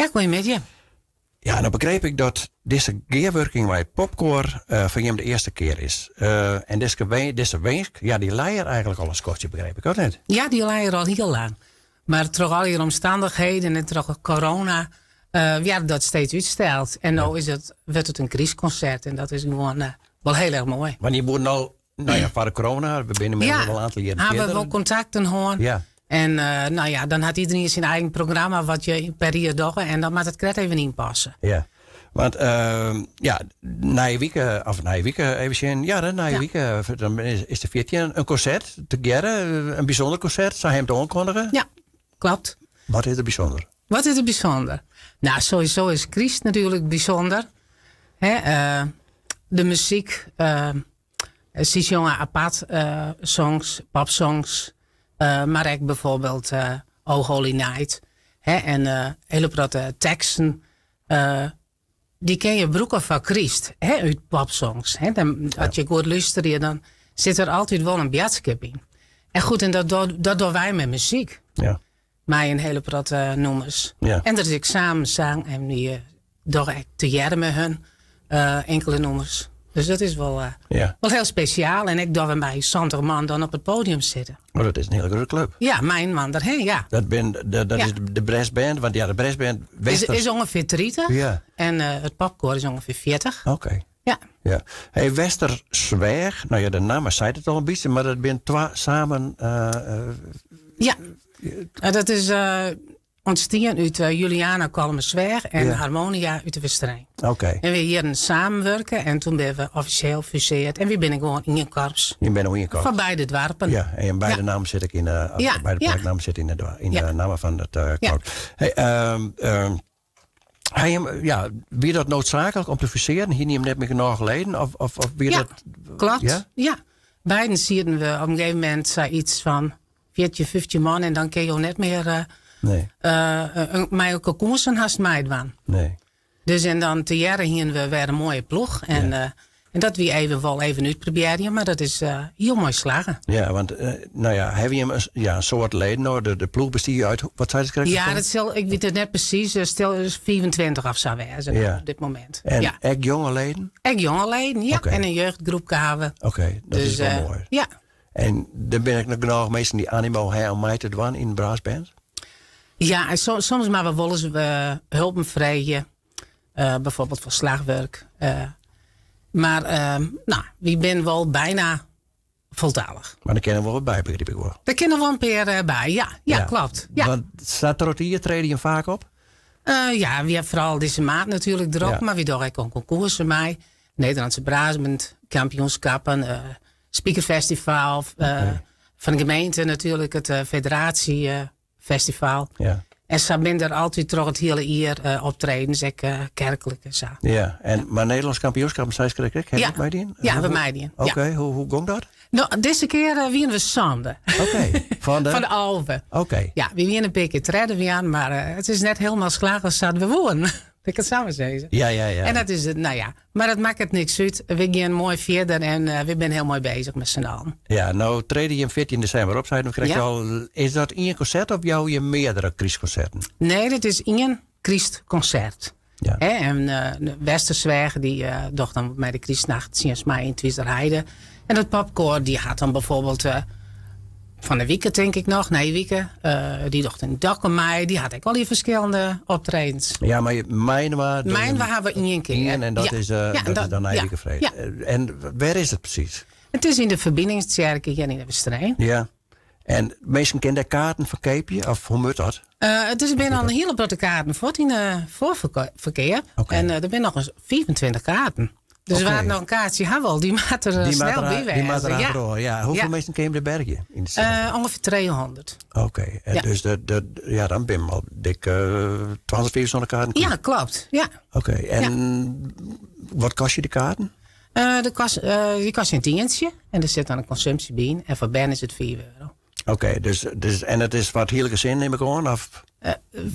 Ja, goeiemiddei. Ja, no begryp ik dat dizze gearwurking mei it popkoar foar jim de earste kear is. En dizze winsk, ja, dy lei der eigenlik al in skoftsje, begryp ik, of net? Ja, dy lei der al hiel lang. Mar troch allegear omstannichheden en troch corona ja, dat steeds útsteld. En no is it, wurdt it in krystkonsert en dat is gewoan wol hiel erch moai. Want jim woenen al, no ja, foar de corona, we binne ynmiddels al in oantal jierren Ha we fierder. wol kontakten hân. En no ja, dan hat iderien syn eigen programma wat je per jier dogge en dan moat it krekt even ynpasse. Ja, want ja, nije wike, of nije wike, even sjen, ja, de nije wike, dan is de 14 in konsert tegearre, in bysûnder konsert, sa ha jim it oankundige. Ja, kloppet. Wat is der bysûnder? Wat is der bysûnder? Nou, sowieso is kryst natuerlik bysûnder. Hè, de muzyk, sy sjonge apart songs, popsongs, mar ek bijvoorbeeld Oh Holy Night. Hè, en hiele protte teksten, dy kinne je brûke foar kryst, hè, út popsongs. Hè. Dan, as je goed lústerje, dan sit der altyd wol in boadskip yn. En goed, en dat dogge wy mei muzyk. Mei in hiele protte nûmers. En der is ek samensang en wy dogge ek tegearre mei hun inkele nûmers. Dus dat is wol, wol hiel spesjaal. En ek dat we mei 70 man dan op it podium sitte. Oh, dat is in hiele grutte klup. Ja, mei in man derhinne, ja. Dat is de brassband, want ja, de brassband Is ûngefear 30. En it popkoar is ûngefear 40. Oké. Ja. Hey, Westersweach, no ja, de namme seit it al in bytsje, mar dat binne twa samen. Ja, dat is ûntstien út Juliana Kollumersweach en Harmonia út de Westereen. En wy hienen samenwurke en toen binne we offisjeel fuseard en wy binne gewoan ien korps. Je binne ien korps. Fan beide doarpen. Ja, en beide nammen sit ek yn de, beide plaknammen sit yn de namme fan it korps. Hey, ha jim, ja, wie dat noodzaaklik om te fusearjen? Hiene jim net mear genôch leden? Of wie Ja, dat klopt. Ja? Ja. Beiden sieten we op in gegeven momint sayts fan 14, 15 man en dan kinne jo net mear mei elkoar koersen hast meidwaan. Dus en dan tegearre hienen we wer in moaie ploech. En dat wie even wol even útprobearjen, mar dat is hiel moai slagge. Ja, want no ja, hawwe jim in, ja, in soad leden no? De ploech bestie út, wat seidest krekt? Ja, dat sil, ik wit it net presys, stil is 25 of sa wêze op dit momint. En ek jonge leden? Ek jonge leden, ja. En in jeugdgroepke hawwe we. Oké, dat is Dus, wol moai. Ja. En der binne ek noch genôch minsken dy't animo hawwe om mei te dwaan yn de brassband? Ja, en soms moatte we wolris hulp freegje. Bijvoorbeeld foar slachwurk. Mar no, wy binne wol byna foltallich. Mar der kinne wol wat by, begryp ik wol. Der kinne wol in pear by, ja. Ja, kloppet. Ja. Want sa troch it jier trede jim faak op? Ja, wy hawwe foaral dizze maand natuerlik drok, mar wy dogge ek oan konkoersen mei. Nederlandse Brassband, kampioenskappen, Spikerfestival, fan de gemeente natuerlik, it federatiefestival. En sa binne der altyd troch it hiele jier optredens, ek kerklik en sa. Ja, en, mar Nederlânsk kampioenskap seist krekt ek, ha Ja. je ek meidien? Ja, we meidien. Ja. Oké, hoe gong dat? No, dizze kear wiene we sânde. Oké, fan de? Fan de 11. Oké. Ja, we wiene in pear kear tredde wurden, mar it is net hielendal slagge sa't we woenen. Ik it sa mar sizze. En dat is it, no ja. Mar dat makket niks út. We gean moai fierder en we binne hiel moai bezich mei syn allen. Ja, no trede jim 14 desimber op, seiden we krekt al. Is dat ien konsert of jouwe jim meardere krystkonserten? Nee, dat is ien krystkonsert. Hè, en de Westersweach dy docht dan mei de krystnachttsjinst mei yn Twizelerheide. En it popkoar dy hat dan bijvoorbeeld fan de wike tink ik noch, nije wike, dy docht yn Dokkum mei. Dy hat ek al die ferskillende optredens. Ja, mar mei-inoar Mei-inoar hawwe we ien kear. Ien en dat is dan nije wike freed. En wêr is it presys? It is yn de Ferbiningstsjerke hjir yn de Westereen. Ja. En minsken kinne dêr kaarten foar keapje, of hoe moat dat? It is binne al in hiele protte kaarten fuort yn de foarferkeap. En der binne noch ris 25 kaarten. Dus wa't noch in kaartsje ha wol, dy moat der Die snel moat by die moat wêze. der achterôf, ja. Hoefolle minsken kinne der bergje yn de Ûngefear 300. Oké, en dus ja, dan binne we al dik 275 kaarten Ja, kloppet. Ja. Oké, en wat kostje de kaarten? Dy kostje in tientsje en der sit dan in konsumpsje by yn. En foar bern is it 5 euro. Oké, dus, en it is foar it hiele gesin, nim ik oan? Of?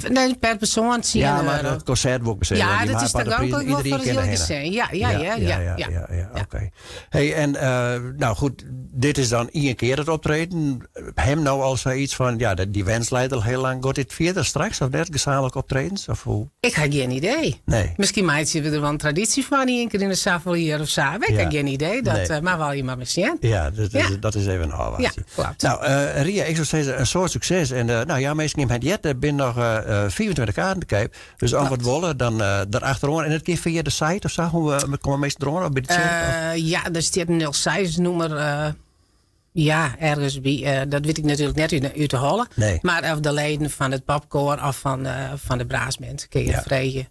Nee, per persoan 10 Ja, mar euro. it konsert wol ik mar sizze. Ja, want dy dat is aparte tagonklik prizen, wol iedereen foar it kin hiele derhinne. gesin. Ja, ja, ja, ja, ja, ja, ja, oké. Hey, en nou goed, dit is dan ien kear it optreden. Him no al sayts fan, ja, dy wens leit al hiel lang. Giet dit fierder straks of net, gesamentlik optredens? Of hoe? Ik ha gjin idee. Nee. Miskien meitsje we der wol in tradysje fan, ien kear yn de safolle jier of sa. Ik ha gjin idee. Dat Nee. mar wol je mar sjen. Ja, dat is, dat is even ôfwachtsjen. Ja, kloppet. Nou, Ria, ik soe sizze in soad sukses. En nou ja, minsken, jim ha it heard, der binne noch 25 kaarten te keap. Dus as wat wolle, dan der achteroan. En it kin fia de site of sa? Hoe komme minsken deroan? Of by de tsjerke? Ja, der stiet in 06 nûmer ja, ergens by. Dat wit ik natuerlik net út de holle. Nee. Mar of de leden fan it popkoar of fan de brassband kinne je freegje.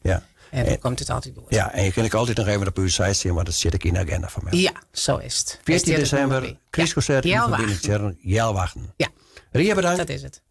En dan komt it altyd goed. Ja, en je kinne ek altyd noch even op ús site sjen, want dat sit ek yn de agenda fan my. Ja, sa is it. 14 desimber, krystkonsert yn de Ferbiningstsjerke, healwei achten. Ja. Ria, bedankt. Dat is it.